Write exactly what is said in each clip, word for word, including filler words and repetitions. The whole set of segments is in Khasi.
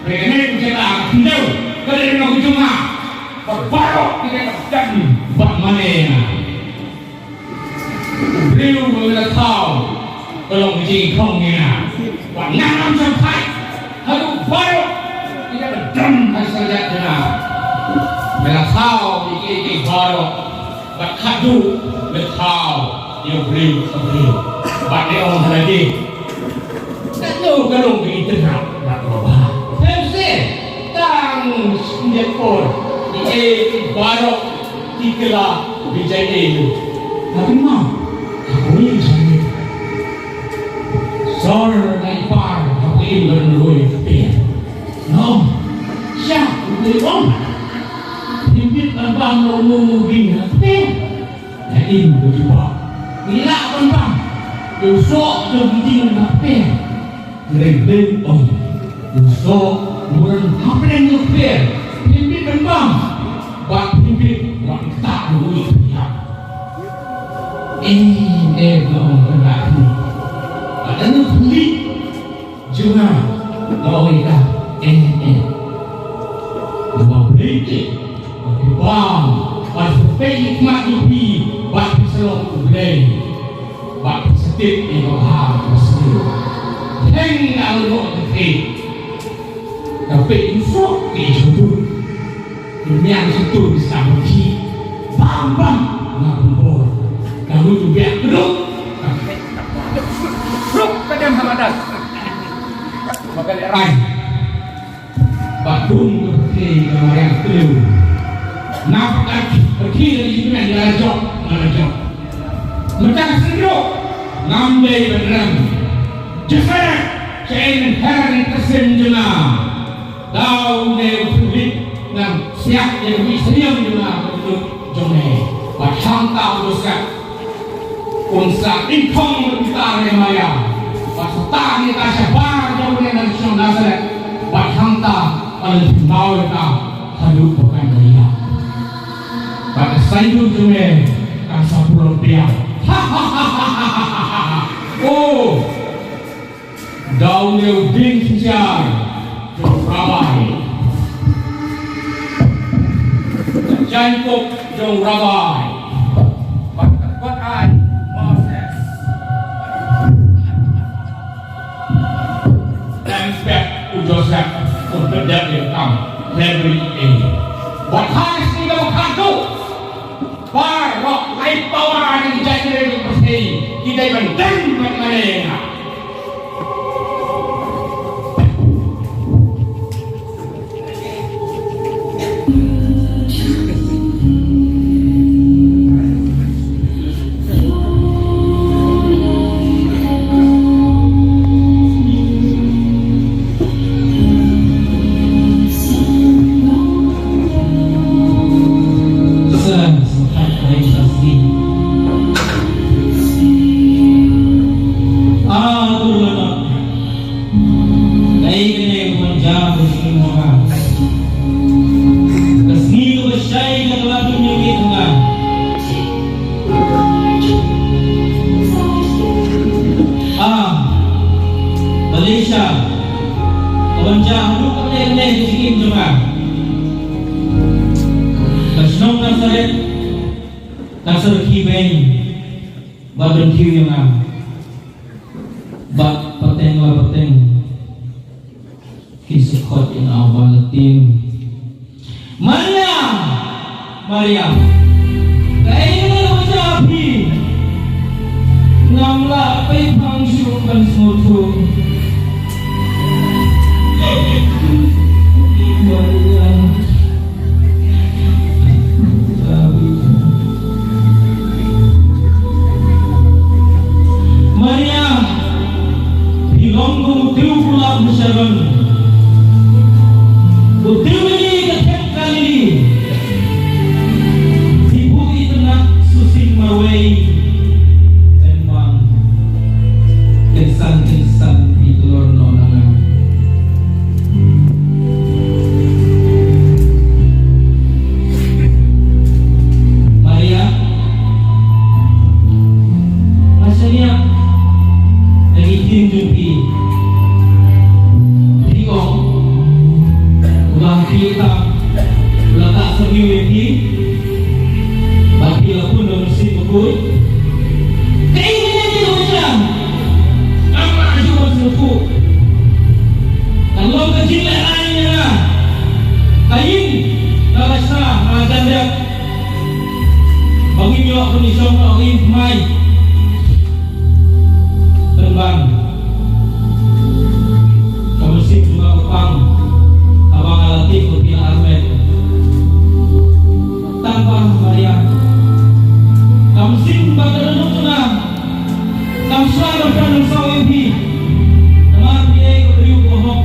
Kane ka jaka ka khyndew ka dei na ka jong nga. Bad baroh kita ka dang bad mane nga. U briew ba me la thaw ka long ka jingkhong ïa nga. Wat nang am shym phai haduh baroh kita ka dang ha sha jaka jong nga. Me la thaw ïa kiei kiei baroh. Bad haduh me thaw ïa u briew ka briew. Bad me ong ha lade. Katno ka long ka itynnat bad kaba bha. Phem seh tang sngewthuh kiei kiei baroh ki kylla ki jait ei. Hynrei ma ha kawei ka jait ei. Sor na i par ha kawei ka jait ei. Nong sha u briew ong. Phim bit ban bam na u ding ha kper. Ïa in u jubab. Ngi lah ban bam ïa u soh jong ki ding ha kper. Hynrei Blei u ong, u soh u rung hapdeng u kper. Phim bit ban bam bad phim bit ban ktah u ïa u. Em em, nga ong, ka lah ni. Bad nga pynleit jong nga, nga ong ïa ka, em em. Namar Blei te, bad phi bam, bad phi peit ïa khmat jong phi, bad phi sa long u Blei, bad phi sa tip ïa ka bha ka sniew. Teng nga long ka khet. Ka peit ïa u soh, peit ïa u soh. Ngiang sha tur ki sdang ki bam bam na pynbor. Ka mut u biang kduk. Ruk ka dem ha madan. Ba ka lehrain. Ba dum ka pyrthei ka mariang tliw. Na ka pyrthei ka jingkmen la jop, la jop. Mynta ka sdang ngam dei ban rem. Joseph, sha ïing her ka sim jong nga. Daw ne u Philip ngan siah ïa ka mih syriem jong nga ka kyndup jong me. Bad hangta u Joseph un sa ingkhong bad ka Maria. Bad sa tan ïa ka shabar jong une na ka shnong Nazareth. Bad hangta ka la pynpaw ïa ka haduh ba kan ïa. Bad ka saiñdur jong me kan sa pynlong biang. Oh! Daw ne u dieng shisha jong u Rabai. Ka jaiñkup jong u Rabai. Bad ka kot ai Moses. Em pep u Joseph u pyndet ïa ka kam. Hebri e. Bad ha ka sngi kaba khatduh. Baroh lai pawa na ki jaitbynriew ka pyrthei ki dei ban dang ban mane ïa nga. Sa, sa, sa, sa, sa. Ah, tu la na. Kaei kane ka ban jia ka sngi jong nga? Ka sngi kaba shai ka la dun ïa ka. Ah, Malaysia, ka ban jia haduh katte katte ka jingim jong nga. Ka shnong Nazareth, ka syrkhei beiñ, ba ban kiew ïa nga. Bad pateng la pateng ki sa khot ïa nga ba la tieng. Maria, Maria, kaei kaba jia phi? Ngam lah peit phang shuh ban sngewthuh. Maria. Maria, phi long kum u tiew pulap ha Sharon. U tiew lili ka thep ka lili. Phi buh itynnat shisien marwei. Pynban kynsan kynsan. Phi tam la ka sa ngi ïa phi. Ba phi la pun da mynsiem bakhuid. Kaei kane ka jingïalang? Kam lah ïa u mynsiem bakhuid. Kan long ka jinglehaiñ ïa nga. Ka ïing ka la shna ha la jan dep. Ba ngin ïoh ban ïashong noh ïing thymmai. Pynban ka mynsiem jong nga u pang haba nga la tip ba phi la armet. Tang ba Maria, ka mynsiem ba ka dohnud jong nga kam shna ban pan ban saw ïa phi. Namar phi dei ka briew kaba hok.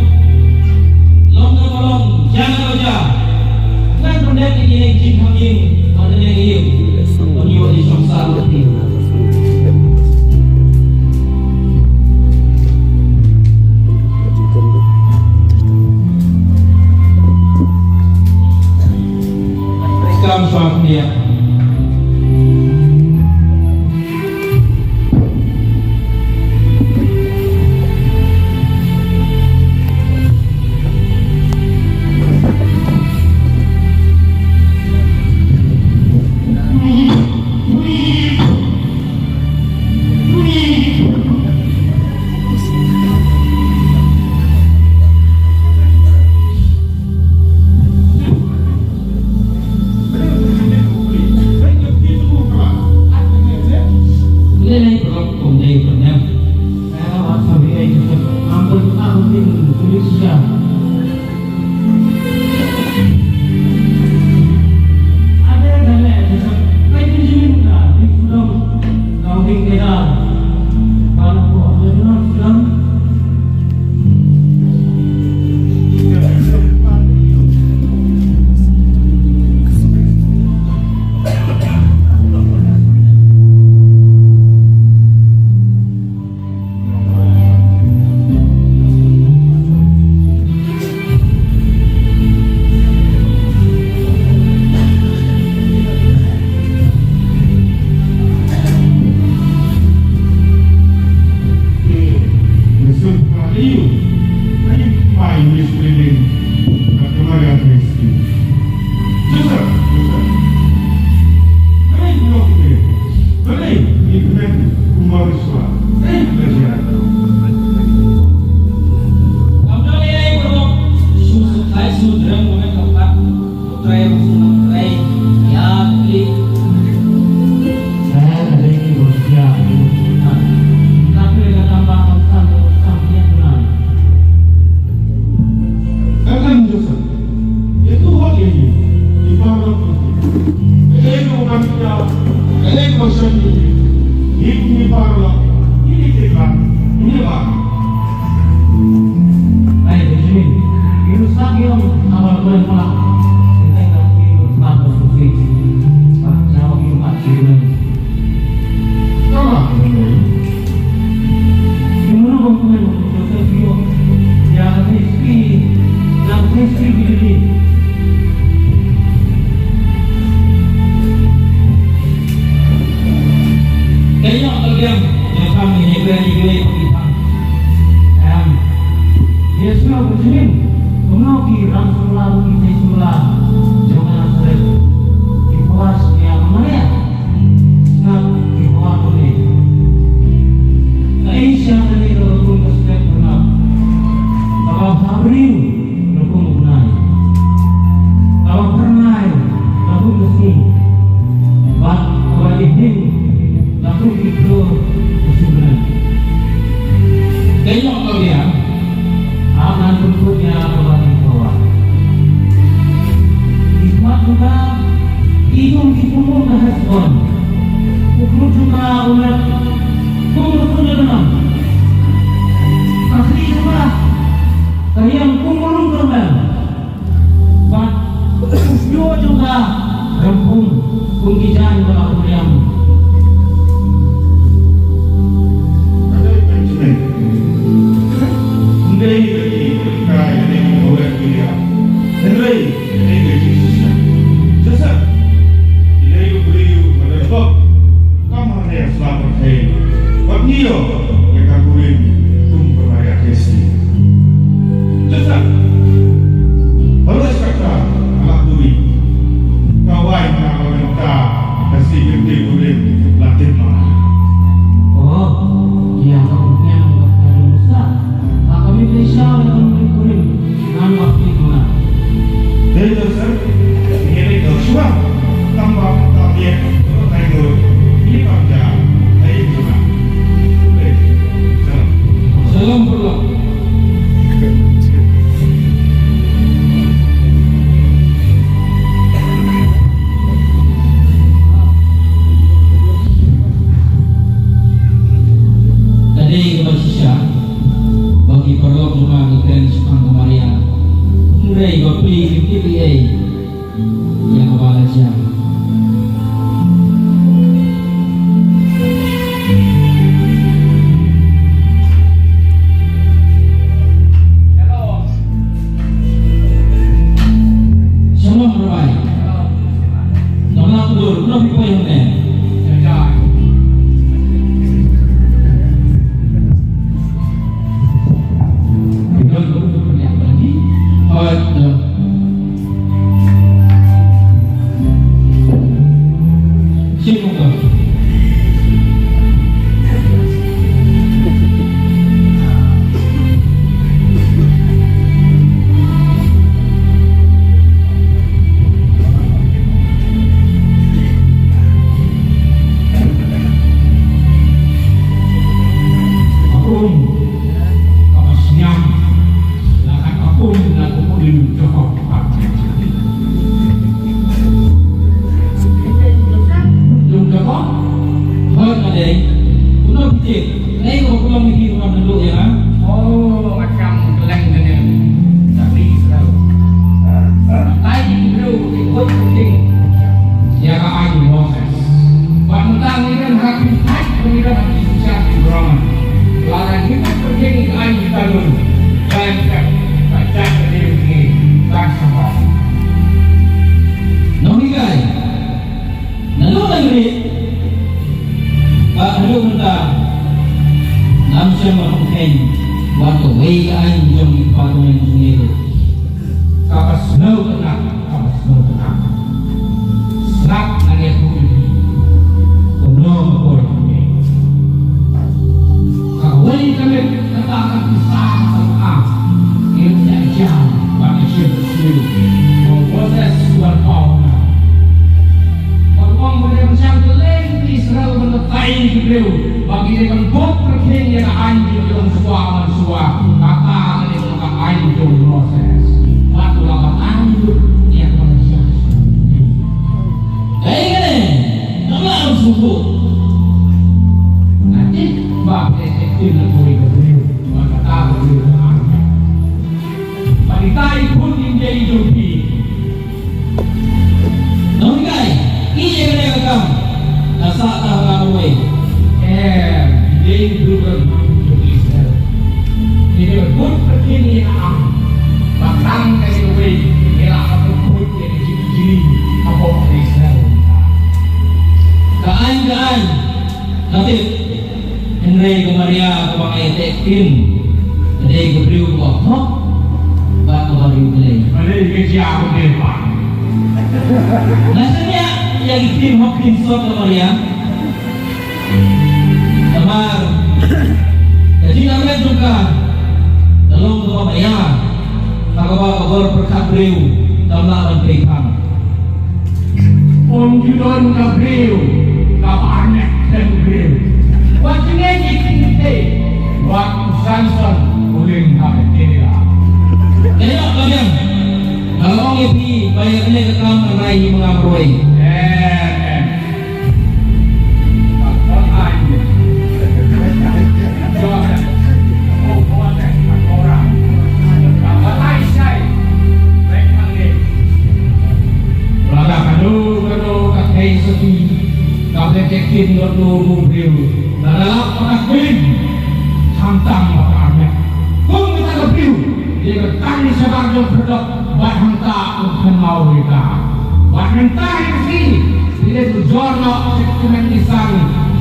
Long kaba long, jia kaba jia, ngan pyndep ïa kine ki jingkhang ïing bad kane ka ïing ban ïoh ïashong sah bad phi. Kam shuwa khyndiat. Sngap ki bor kane. Ka Asia kane ka rukom ka step bernap. Kaba bha briew rukom u bnai. Kaba phyrnai rukom ka sngi. Bad kaba ihing rukom ki klur ka sumren. Ka ïoh ka biang. Anan rukom ïa kaba ki bor. Ki bor Ïa kaba la jia. Shalom, Rabbi. Shalom. Shalom, Dur. Kumno phi poi hangne? Jai, jai. Phi don, Dur, phi don, phi don. Hooid, Dur. Shalom, Dur. Ka um kaba sniang, la ka um na ka um jong ka. Jong ka. Hooid, ka dei. Kumno phi tip? Dei ko kumno phi tip, kumno phi tip ïa nga? Oh, nga thrang kylleng kane. Ka ri Israel. Batai ki briew ki kut ki king ïa ka aiñ u Moses. Bad mynta ngi don ha ki thait, ngi don ha ki shisha ki brong. Lada ngi kut ki king ïa ka aiñ u Moses, kan ka, ka jait ka dei ngi kan sha. Nonghikai. Naduh nangri, ba haduh mynta ngam shym la kheiñ wat kawei ka aiñ jong ki kpa tymmen jong ngi ruh. Kaba sngewtynnat, kaba sngewtynnat. Sngap na ngi kum kumno ka por jong ngi. Kawei ka miet kata ka pisa ka am. Ïa ïa jam bad ïa shim shim. Ko Moses wan paw na. Ko wan mo dem shang kylleng ki Israel ban batai ki briew ba ki dei ban buh pyrkhing ïa ka aiñ ki jong shuwa man shuwa. Kata ka dei ka aiñ jong Moses. Bad u la batai ïa ka Moses. Dei kane, nang la ong sngewthuh. Nga tip ba phi tip na kawei ka briew, ba kata ka briew ka ang. Ba kita i khun i mei jong phi. Nonghikai, i ïa kane ka kam, ka sah ta ha kawei. Em, i dei u briew ka Israel. I dei u khun ka king ïa ka am. Ba tang ka ïa kawei, i la ka khun. Ka aiñ, ka aiñ, ka tip. Hynrei ka Maria kaba nga ïateh ktien, ka dei ka briew kaba hok bad kaba riewblei. Balei ka jia ka dei ba? Nga shaniah ïa ki ktien hok ktien sot ka Maria. Namar ka jingïarap jong ka ka long kaba maïa, ha kaba ka bor pyrkhat briew kam lah ban pyrkhat. Ym ju don ka briew kaba armet khlem briew. Wat jingeh jingtei, wat u Samson u ling ha ka Delila. Ïa ka biang, nga la ong ïa phi ba ïa kane ka kam ka rai hi ma nga marwei. Amen. Lada kano kano ka thei sati ka bynta kin lut u briew, lada lap ka kwin, khamtam ba ka armet. Kum kata ka briew, ïa ka tang shabar jong ka dok, bad hangta u kynmaw ïa ka. Bad mynta ïa ka sngi, phi dei u jor noh sha ka kmen ki san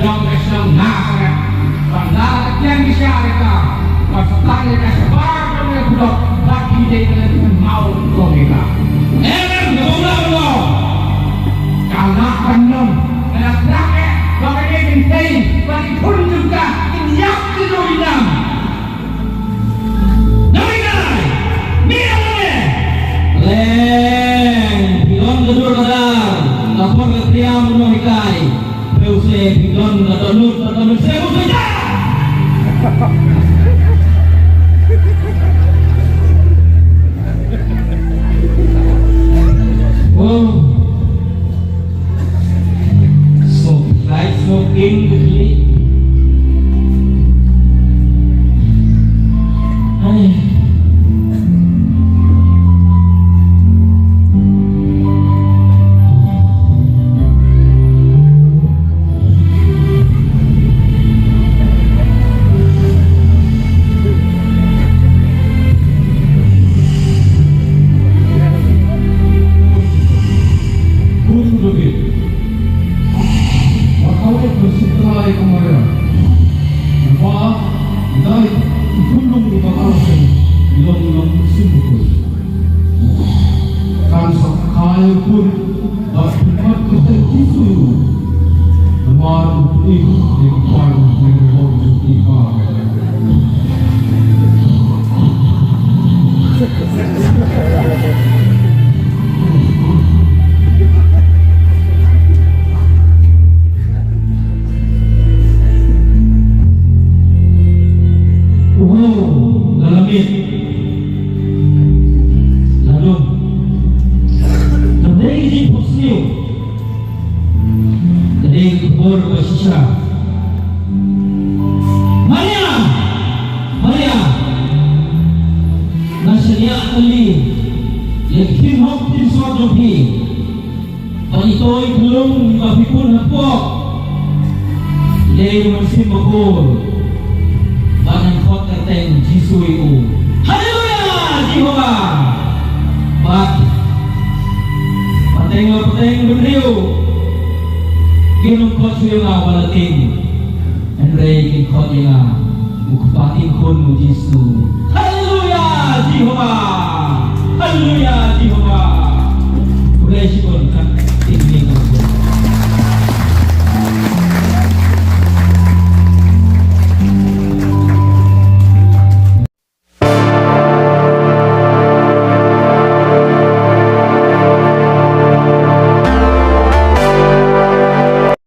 jong ka shnong Nasaret. Bad lada ka tiang ki shah ïa ka, bad sa tang ïa ka shabar jong ka dok, bad phi dei ban kynmaw ïa ka. Amen. Ka bym lah ban long. Ka lah ban long. Ka la thrang eh ba ka dei kynthei, ba ki khun jong ka kin ïap ki lum ki nam. Nonghikai, mih na lane. Leng, phi don ka dur ka dar, ka por ka triam nonghikai. Phi u se phi don ka dohnud, ka dohnud se u se ja. Oh. Smoke, light smoking, the clip. Hai. Ai u khun, bad khyndiat ka kyrteng Jisu ïa u. Namar u pyni ïa ka kpa jong u, ïa ka kyrteng Jehobah. Uhu, la lamit. La dum. Ka dei ka jingphohsniew. Ka dei ka khubor ba shisha. Maria! Maria! Nga shaniah kali ïa ka ktien hok ktien sot jong phi. Ba ithuh i khlung ba phi pun hapoh. Dei u Mynsiem Bakhuid. Ba ngan khot ka kyrteng Jisu ïa u. Haleluya! Jehobah! Bad pateng la pateng bynriew. Kin ym khot shuh ïa nga uba la tieng. Hynrei kin khot ïa nga u kpa tieng khun u Jisu. Haleluya! Jehobah!